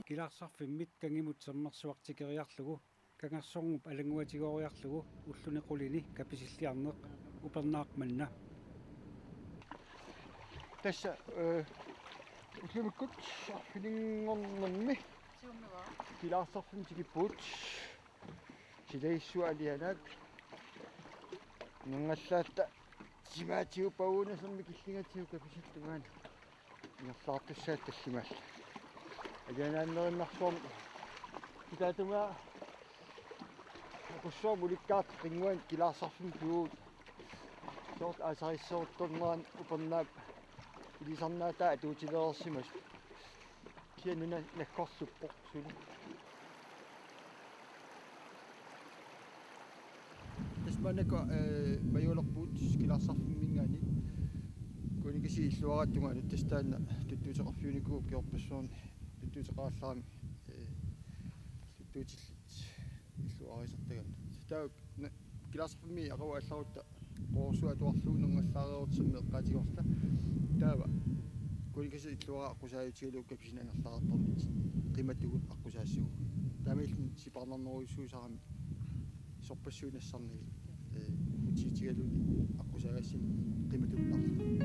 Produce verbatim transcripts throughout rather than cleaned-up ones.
Kilaarsarfimmit kangimut sermersuaq tikeriarlugu, kangersornerup alannguatigooriarlugu ulluni qulini kapisilliarneq upernaaq manna. Tassa, eh, ullumikkut arfininngornermi Kilaarsarfimmut tikippugut. Silagissuaq alianaak. Nungallatta simaatigut pavuunasermi killingatigut kapisillugu maani ingerlaartussaat tallimaat. Alianaannerinnarsuarmi kitaatungaa aqussuarmut ulikkaartoq qinnguani Kilaarsarfimmut pivugut. Soorlu aasarissoruttornerani upernaap ilisarnaataa atuutilereersimasoq. Kisianni una nakkorluppoq suli. Tassa maannakkut, eh, majualerpugut Kilaarsarfimminngaanniit. Kunikasi illuaraata tungaanut tassa taanna tuttuuteqarfiunikuuvoq ukiorpassuarni tuttuuteqarallarami, eh, tuttuutillit illuarisartagaat. Taava na-, Kilaarsarfimmi aqagu aallarutta Qoorsuaq atuarlugu nungallareerutta sammi eqqaatigorluta. Taava kunikasi illuaraa aqqusaajutigalugu kapisineq angerlarartornit qimatugut aqqusaassagukku. Taamaalilluni sipaarnarnerujussuusarami sorpassuit nassarnagit, eh, utiitigaluni aqqusaagassinni qimatunnarluni.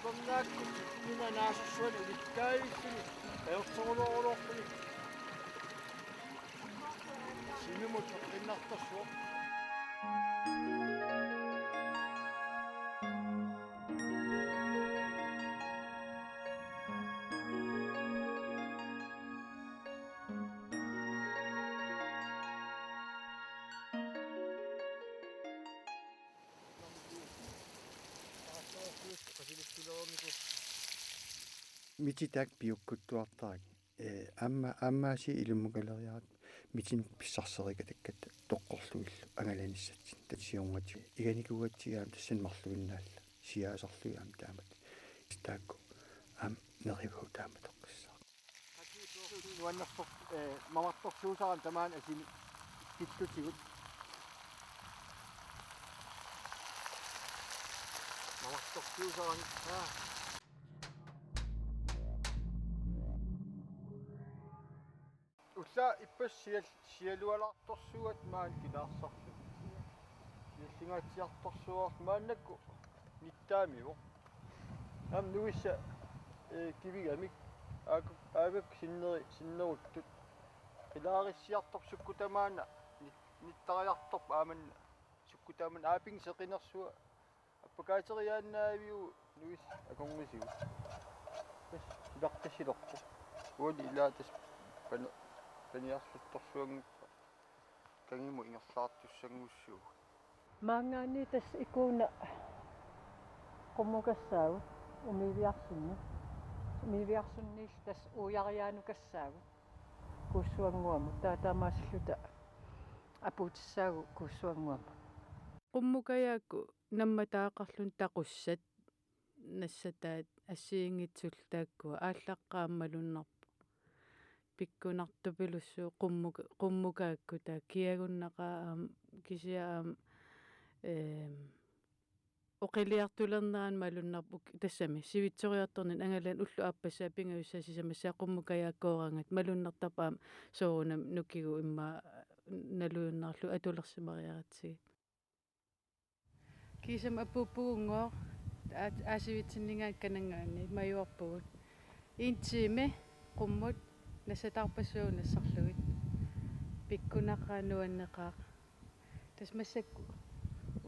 Upernaakkutit minanaasorsuani ulikkaavissuni ajortoruluorlutik. Sinumut eqqinnartorsuaq. Mititaak piukkuttuartarami. Eh, aamma, aamma aasiit ilummukaleriaat mitinik pissarserikatakkat toqqorlugillu angalanissatsinnik. Tassa siornatigut iganikuugatsiarami tassani marluinnaalluta. Siaasarlugit aamma taamatut. Taakku aamma nerivagut taama toqqissaaq. Nuannersoq, eh, mamartorsuusarami tamaani asini killutigut. Mamartorsuusarami, aa. Ullaaq ippassaq sial-, sialualaartorsuugatta maani Kilaarsarfik. Siallingaatsiartorsuugatta maannakkut nittaamivoq. Aamma nuissa, eh, kivigamik aak-, aagakku sinneri-, sinneruttut. Qilaarissiartorpoq sukkut tamaana nit-, nittariartorpoq aamma sukkut tamaana aapinngitsoq seqinersuaq. Appakaateriaannaaviuvoq nuissa akornisigut. Tassa ilartassilerpoq. Uani ilaa tassa pana-, paniarluttorsuanngippat. Kangimut ingerlaartussanngussuugut. Maanngaanniit tassa ikuuna qummukassaagut umiiviarsunni. Umiiviarsunniillu tassa uujariaanukassaagut. Kuussuannguamut. Taava taamaasilluta apuutissaagut Kuussuannguamut. Qummukajaakku nammataqarluni taqussat nassataat assigiinngitsullu taakkua aallaqqaammut malunnarpoq. Pikkunartupilussuuvoq qummuka-, qummukaakku taava kiagunnaqaaq aamma kisianni aamma, eem, oqiliartulernerani malunnarpoq tassami sivitsoriartornini angalani ulloq aappassaa pingajussaa sisamassaa qummukajaakkooraangatta malunnartarpoq aamma soorunami nukigut immaqa nalujunnaarlugit atulersimariaratsigit. Kiisami apuuppugunngooq aa-, aasivitsinninngaanniit kananngaanniit majuarpugut. En time qummut nassataarpassuagut nassarlugit. Pikkunaqaaq nuanneqaaq. Tassa massakkut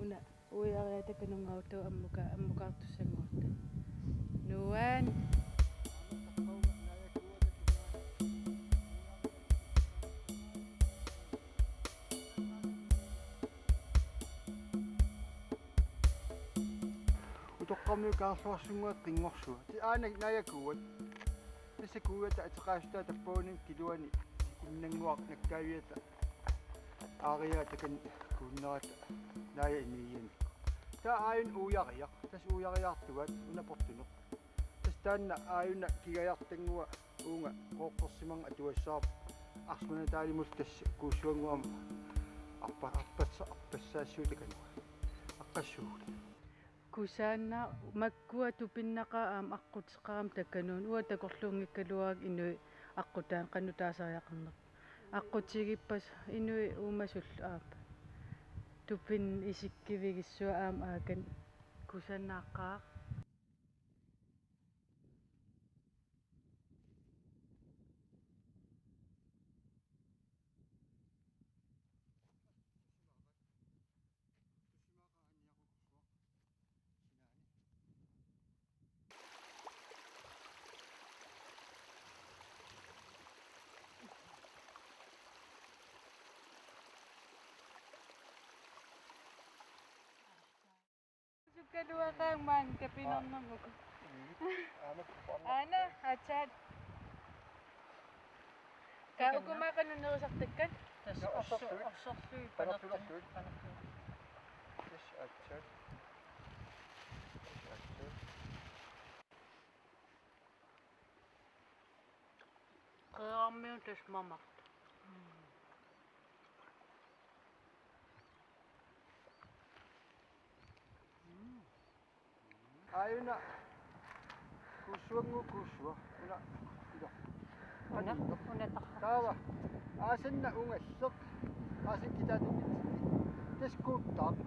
una uujariaataa kanunngaarutaa ammuka-, ammukaartussanngorta. Nuan. Utoqqarmiut Kaarluarsunnguaq qinngorsua. Ti aana naajakuuat. Tassa kuuata ateqaassutaa tappavani kiluani innannguaq nakkaaviata aariaa takanna kuunnerata naaja inigiani. Taava aajuna uujariaq, tassa uujariartugaat una portuneq. Tassa taanna aajuna kigajartannguaq uunga qooqqersimaneq atugassavarput arsamanataalimut tassa Kuussuannguamut arpa-, arpassa-, arpassaassuup takanut. Aqqassuugut. Kusanaq makkua tupinnaqaaq aamma aqquteqarami takanunnga, uanga takorluunngikkaluarlunga inuit aqqutaannik qanoq taasariaqarnerput. Aqqutigippassuit inuit uumasullu aamma. Tupinneq isikkivigissuaq aamma aakani kusanaqaaq. Sukkaluaqaaq maani kapinernermut. Aana, aatsaat. Kaa, ukua qanoq nerisartakkat? Tassa orsu-, orsorlugit panertunik. Panertunik. Tassa aatsaat. Tassa aatsaat. Qeqarmiut tassa mamartut. Aajuna Kuussuannguup kuussua. Una, ila. Una, una tarra. Taava aasanna ungalleq. Aasan kitaatunngitsumik. Tassa kuuttaaq.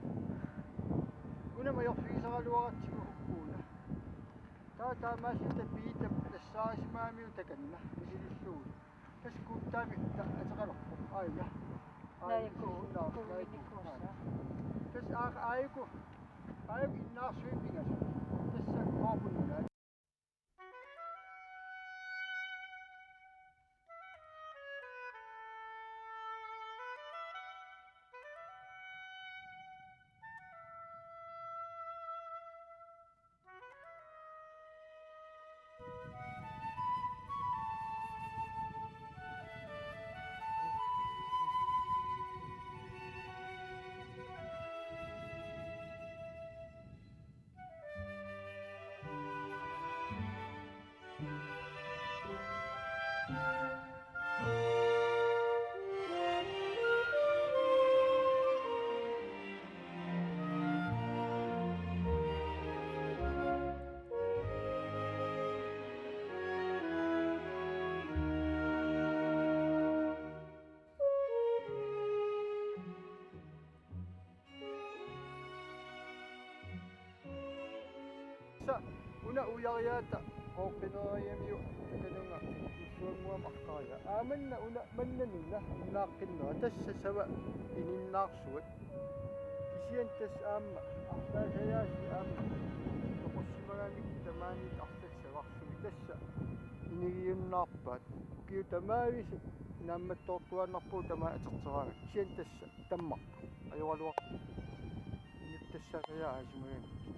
Una majorfigisaraluaratsigu ukkuuna. Taava taamaalluta Piitap tassaarisimagamiuk takanna misilillugu. Tassa kuuttaamik ta-, ateqalerpoq aajuna. Aajuna. Naajaku-, sisinnaar-, kuuinikuusaa. Naajaku-, tassa aa-, aajuku, aajuku innaarsuit pingasut. Tassa koorpunnaat. Tassa una uujariaata qooqqineriaramiuk takanunnga Kuussuannguamut aqqariaq. Aamanna una manna nuna innaaqqinnera, tassa sava ininnaarsuat. Kisianni tassa aamma arlaasajaasi aamma toqussimagamikkit tamaaniit arlallit savarlugit, tassa inigiunnaarpaat. Ukiut tamaaviisa naammattoortuaannarpugut tamaat aterteraangat. Kisianni tassa tammarput. Ajoraluarpoq. Inuttassaasajaat aasimagamikkit.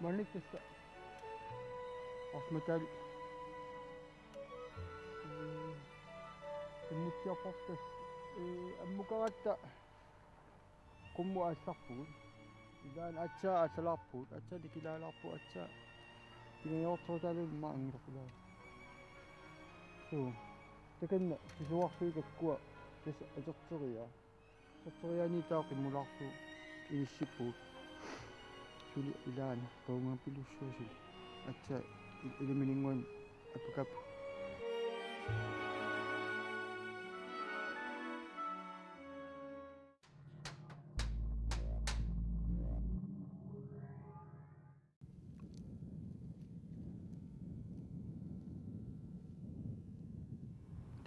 Maannakkut tassa arsamataali, ee, qimmutsiarparput tassa, ee, ammukaratta qummut aallarpugut. Ilaanni aatsaat aallalaarpugut, aatsaat nikilaalaarpugut, aatsaat pingajoortorutaaluunniit immaqa angisoqqilaarpugut. Suu. Takanna pisuarsuit kakkua tassa aterteriaat. Aterteriaani taava qimmulaarlugu inissippugut. Suli ilaanni qeungapilussuaq suli. Aatsaat il-, ilimininnguani apakap.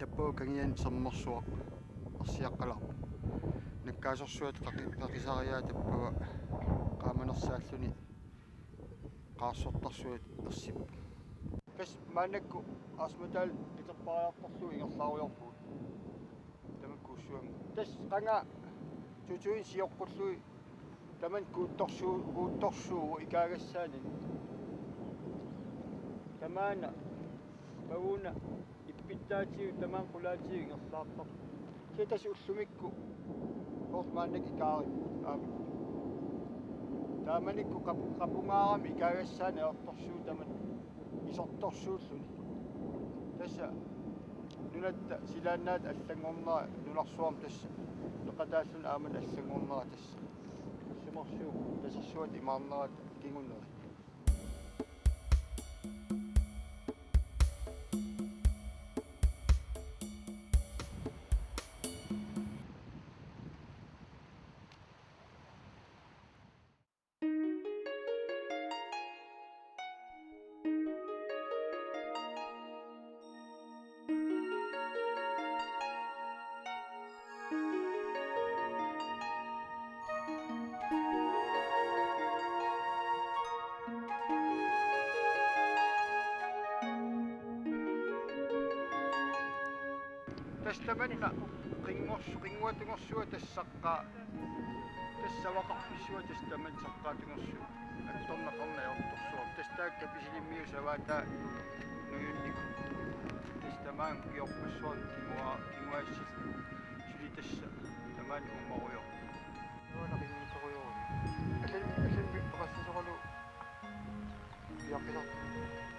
Tappava kangiani sermersuaq ersiaqqalaarpoq. Nakkaasorsuaq qaqi-, qaqisariaa tappava qaamanersaalluni qaarsortarsuaq ersippoq. Tassa maannakkut Aasmataal iterpariartorlugu ingerlaarujoorpugut. Tamakkuussuami. Tassa qanga tutuin sioqqullugit tamanna kuuttorsuu-, kuuttorsuuvoq ikaagassaanik. Tamaana, paguna, ippittaatigut tamaana qulaatigut ingerlaartarput. Kisianni tassa ullumikkut soorlu maannakkut ikaarippoq aamma. Taamanikkut qap-, qapungaarami ikaagassaanik ajortorsuuvoq tamanna isertorsuulluni. Tassa nunatta silaannaata allanngornera nunarsuarmi tassa peqataalluni aamma allanngornera tassa. Simarsuup tasersuata imaarnerata kingunerit. Tassa tamanna qinngors-, qinnguatungersuaq tassa saqqaa. Tassa avaqarfissuaq tassa tamanna saqqaatungersuaq. Attorneqarneq ajortorsuaq. Tassa taakku Kapisilimmiut savaataa nujunnik. Tassa tamaanga ukiorpassuarni kinguaa-, kinguaassillugu. Suli tassa tamaani uumarujoq. Nuanaqinngikkorujorujuk. Allan-, allanngorneqassasoralu piaqqisartoq.